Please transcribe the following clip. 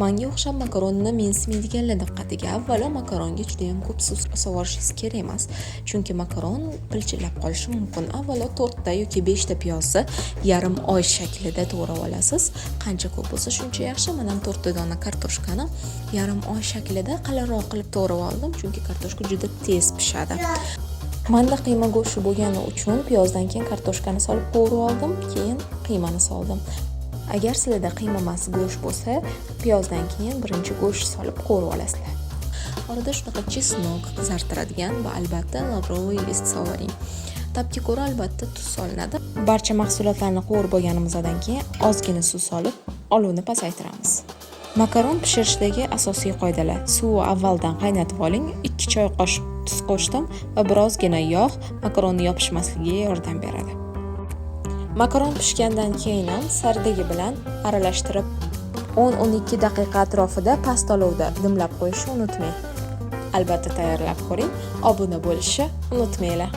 Manga o'xshab makaronni mensimaydiganlar diqqatiga: avvalo, makaronga judayam ko'p suv sovorishingiz kerak emas, chunki makaron pilchillab qolishi mumkin. Avvalo, to'rtta yoki beshta piyozni yarim oy shaklida to'g'rab olasiz. Qancha ko'p bo'lsa, shuncha yaxshi. Man ham to'rtta dona kartoshkani yarim oy shaklida qalinroq qilib to'g'rab oldim, chunki kartoshka juda tez pishadi. Manda qiyma go'shti bo'lgani uchun piyozdan keyin kartoshkani solib qovurib oldim, keyin qiymani soldim. Agar sizlarda qiyma emas, go'sht bo'lsa, piyozdan keyin birinchi go'sht solib qovurib olasizlar. Orada shunaqa чеснок, qizartiradigan va albatta лавровый лист solvoring. Ta'bga ko'ra, albatta, tuz solinadi. Barcha mahsulotlarni qovurib bo'lganimizdan keyin ozgina suv solib, olovni pasaytiramiz. Makaron pishirishdagi asosiy qoidalar: suvni avvaldan qaynatib oling. 2 choy qoshiq tuz qo'shdim va birozgina yog' makaronni yopishmasligiga yordam beradi. Makaron pishgandan keyin ham sardigi bilan aralashtirib, 10-12 daqiqa atrofida past olovda dimlab qo'yishni unutmang. Albatta tayyorlab ko'ring, obuna bo'lishni unutmanglar.